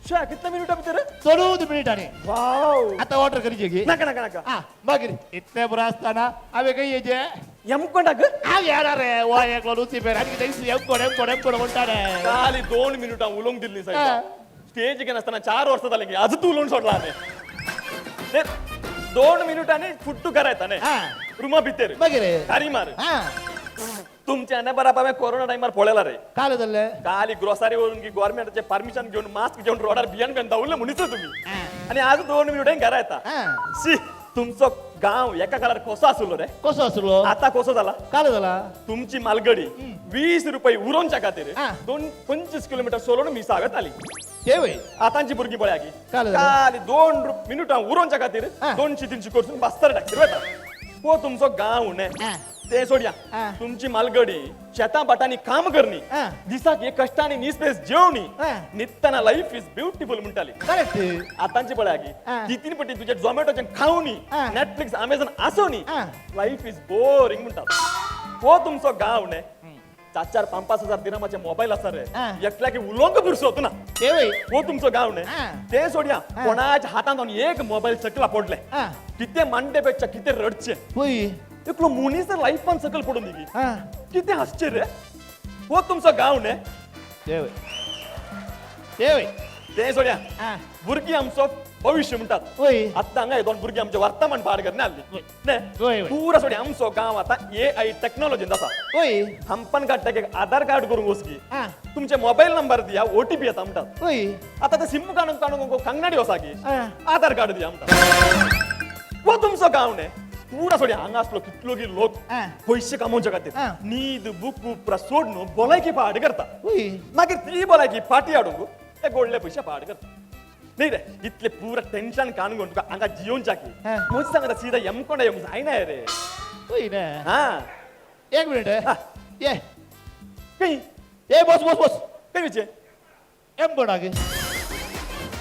शा कितले मिनिटां भितर? दोनूच मिनटांनी. वाव. आतां ऑर्डर करची की? नाका नाका नाका. हा मागीर इतलें बरो आसतना हांवें खंय येयचें? यमकोंडाक? हांव येणार रे. वो एकलो लुसिफर आनी कितें यमकोड यमकोड यमकोड म्हणटा रे. खाली 2 मिनिटां उलोवंक दिल्ली हा. साहेब. स्टेज घेनासतना 4 वर्सां जालीं की आजूच उलोवन सोडला हांवें. ते 2 मिनिटांनी फुट्टू घरा येता न्ही. हा. रुमा भितर. मागीर? तारी मार. हा. तुमच्या बराबर हांवें कोरोना टायमार पळयला रे. काल जाल्ले काली ग्रोसरी वरून की गव्हर्मेंटाचे परमिशन घेवन मास्क घेवन रोडार बियान बियान धांवले म्हणीच तुम्ही आणि आज 2 मिनिटांनी घरा येता. शी, तुमचो गांव एका काळार कसो आसलो रे? कसो आसलो? आता कसो जाला? काल जाला तुमची मालगडी 20 रुपये उरोवच्या खातीर 2-25 किलोमीटर सोडून मिसाव येताली. आतांची भुरगीं पळया की काल 2 मिनिटां उरोवच्या खातीर 200-300 करून बास्तर टाकशीर वता. हो तुमचो गांव न्ही ते सोडया. तुमची मालगडी शेतां भाटांनी काम करणी, दिसाक एक कष्टांनी निस्पेस जेवणी, नित्ताना लाईफ is beautiful म्हणटाली. आतांची पळया की तितीन पटी तुझ्या झोमॅटोचे खावणी, नेटफ्लिक्स अमेझॉन आसोनी, लाईफ is boring म्हणटात. हो तुमचो गांव न्ही. 4-4, 5-5 हजार दिरामाचे मोबाईल आसा रे, एकल्याक उलोवंक पुरसो ना. हो तुमचो गांव न्ही ते सोडया. कोणाच्या हातांत एक मोबाईल सकला पडले कितें मांडे पेक्षा कितें रडचे. एकलो मनीस लायफान सकल पडून दिगी कितें हांसचे रे. हो तुमचो गांव न्ही ते सोडया. भुरगीं आमचो भविष्य म्हणटात. आतां हांगा दोन भुरगीं आमचे वर्तमान पाड करना आसली पुरा सोडया. आमचो गांव आतां AI टॅक्नॉलॉजीन आसा. हंपन काडटा एक आधार कार्ड करूंक वचकी तुमचे मोबायल नंबर दिया, OTP येता म्हणटात. आतां ते सिम काडूंक काडूंक कांगनाडी वसा की आधार कार्ड दिया म्हणटात. हो तुमचो गांव न्ही पुरा सोडया. हांगा आसलो कितलो की लोक पयशे कमोवच्या खातीर न्हीद बुक पुरा सोडून भलायकी पाड करता. मागीर ती भलायकी फाटी हाडूंक ते गोडले पयशे पाड करता. न्ही रे, इतले पुरा टेन्शन काडून तुका हांगा जियोवच्या की म्हज सांगता सीधा यमकोंडा येवंक जायना रे. हा एक मिनिट ये खंय ये बस बस बस खंय वचचें? यमकोंडा की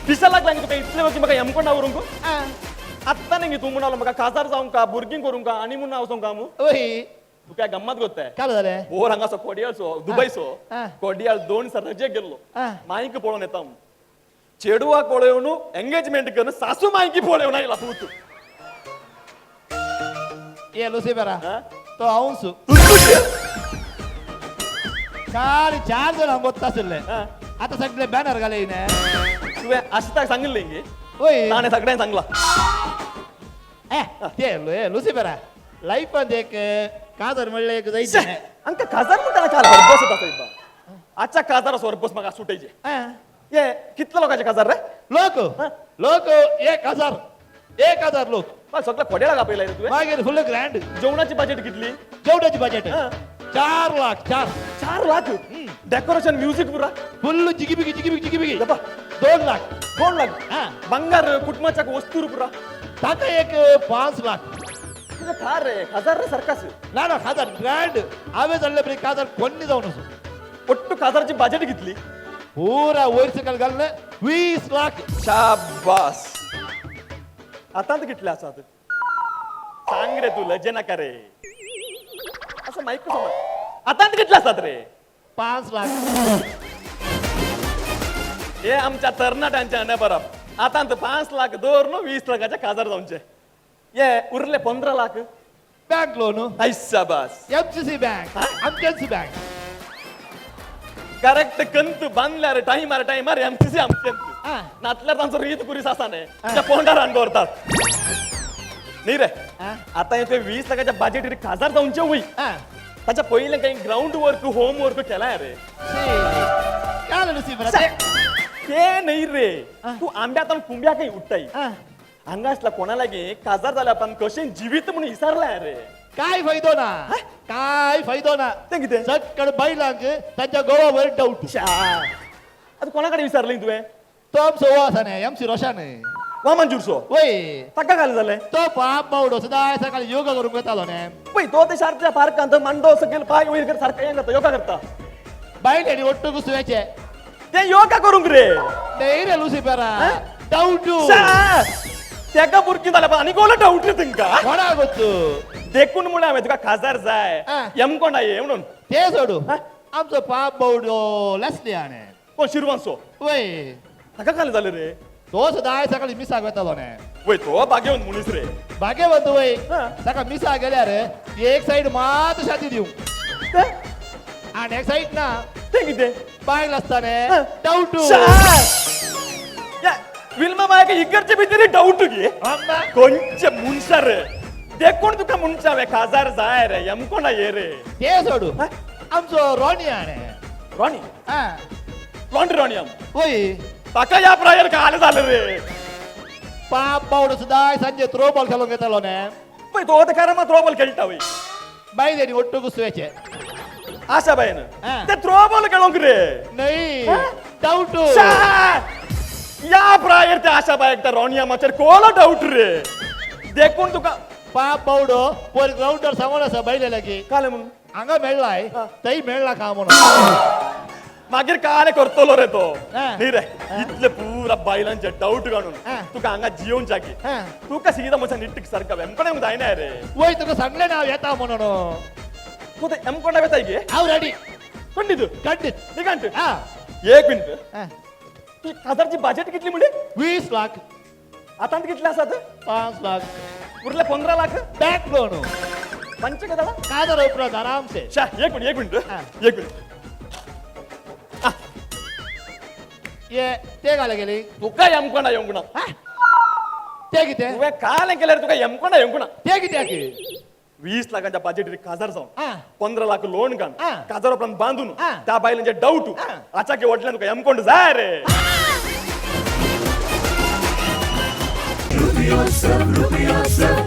दिसा लागला तुका इतले वचून म्हाका यमकोंडा व्हरूंक? आत्तां न्ही तूं म्हणालो म्हाका काजार जावंक का भुरगीं करूंक का आनी म्हूण वचोंक का वय तुका गम्मत गोत्ताय. काय जालें? बोर हांगासो कोडियाळसो दुबयसो कोडियाळ 2 दिसा रजेक गेल्लो. मायक पळोवन येता म्हूण चेडवाक पळोवन एंगेजमेंट करून सासू मायकी पळोवन आयला तूं. ये लुसिफरा तो हांवच काल 4 जाणां गोत्ता आशिल्ले. आतां सगळे बॅनर घाले. तुवें आशिताक सांगिल्लें गे? वय ताणें सगळ्यांक सांगला. ते लुसिफरा लायफांत एक काजार म्हणलें एक जायचें. आमकां काजार म्हणटा काल हरबस येता सायबा. आजच्या काजारा सरबस म्हाका सुटयचे. ये कितले लोकांचे काजार रे? लोक लोक 1000 1000 लोक. सगळे कोड्याला कापयला रे तुवें. मागीर फुल ग्रँड. जेवणाची बजेट कितली? जेवणाची budget 4 lakh. 4 lakh decoration music पुरा फुल जिगीबिगी जिगीबिगी जिगीबिगी 2 लाख. 2 लाख बंगार कुटुंबाच्या वस्तू पुरा ताका एक 5 लाख. तुझं कार रे हजार रे सरकास ना ना हजार ग्रँड हांवें जाल्ले पळय काजार कोणी जावन वचूं. ಒಟ್ಟು काजाराची बजेट कितली? पुरा वयर सकयल घालून 20 लाख. शाबास. आतां कितले आसात सांग रे तू, लजे नाका रे. असं माईक समज. आतां कितले आसात रे? 5 लाख. हे आमच्या तरणाट्यांच्या अनेबरप आतां 5 लाख दवर न्हू 20 लाखाच्या काजार जावचे. हे उरले 15 लाख बँक लोन. शाबास. MCC bank, आमचेच बँक. करेक्ट कंत बांदल्यार टायमार टायमार MCC आमचे नातल्यार तांचो रीत पुरीस आसा न्ही त्या पोंडार दवरतात न्ही रे. आतां हे तुवें 20 लाखाच्या बजेटीर काजार जावचे वय ताच्या पयलें काही ग्रावंड वर्क होम वर्क केलाय रे. ते न्ही रे, तूं आंब्यात कुंब्या काही उठताय. हांगा आसला कोणा लागीं काजार जाल्या पण कशें जिवीत म्हणून विचारलाय रे. काय फायदो ना, काय फायदो ना. तें कितें? सगळे बैलांक तांच्या गोवावर डाऊट. आतां कोणा कडेन विचारलें तुवें? तो आमचो हो आसा न्ही MC Roshan वा मंजूरचो. वय ताका घाल जालें? तो बाप बावडो सदां सकाळी योगा करूंक वतालो न्ही. पळय तो ते सारक्या पार्कांत मांडो सकयल पांय वयर कर सारकें हें करता, योगा करता. बायलेनी ಒಟ್ಟು सुव्याचे ते योगा करूंक रे. न्ही रे लुसिफरा डाऊट. तेका भुरगीं जाल्या आनी कोण डाऊट रे तुमकां? कोणाक गोत्तू देखून म्हणलें हांवें तुका काजार जाय यमकोंडा ये म्हणून. ते सोडू आमचो पाप बावडो लेस्ली आणे कोण शिरवांचो? वय ताका काल जालें रे? तो सदां सकाळी मिसाक वतालो न्ही. वय तो भाग्यवंत मनीस रे. भाग्यवंत वय. ताका मिसाक गेल्यार एक सायड मात शाती दिवं आनी एक सायड ना. तें कितें? बायल आसता न्ही डाऊट. विल्मा मायक इगर्जे भितर डाऊट गे. कोणचे मनशां रे. देखून तुका म्हणचे काजार जाय रे यमकोंडा ये रे. ते सोडू, आमचो रोनी आणे. रोनी? हा. लॉन्ड्री रोनी आम? वय. ताका ह्या प्रायर काल झालं रे. पाप बावडो सुद्धा सांजे थ्रो बॉल खेळूंक येतालो ने. पळय तो आतां मात थ्रो बॉल खेळटा वय. बायलेनी ಒಟ್ಟು कुसवेचे. आशा बायन ते थ्रो बॉल खेळोंक रे. नाही डाऊट. या प्रायर ते आशा बायक त्या रोनिया माचेर कोलो डाऊट रे. देखून तुका पाप बावडो पयर ग्राउंडार सांगून आसा बायले लागीं. काले म्हणून हांगा मेळ्ळाय थंय मेळ्ळा का म्हणून. मागीर काले करतलो रे तो. न्ही रे इतले पुरा बायलांचे डाऊट काडून तुका हांगा जियोन जागी तुका सीधा म्हज्या निट्टीक सारका एमकोंडा जायना रे. वय तुका सांगलें ना हांव येता म्हणून. तूं एमकोंडा वेताय गे? हांव रेडी. खंडीत खंडीत. निघांट. एक मिनिट, तुजी काजारची बजेट कितली म्हणजे? 20 लाख. आतां कितले आसात? 5 लाख. उरले 15 लाख. Bank loan. पंच कदा काजार उपरांत आरामसे. एक मिनिट एक मिनिट एक मिनिट. ये ते घाले गेली तुका यमकोंडा येवंक ना. ते कितें तुवें कालें केल्यार तुका यमकोंडा येवंक ना. ते कित्याक? 20 लाखांच्या बजेट काजार जावन 15 लाख लोन काड काजार उपरांत बांदून त्या बायलांचे डाऊट आचाके वटल्यान तुका यमकोंड जाय रे. Rupiotsav, Rupiotsav,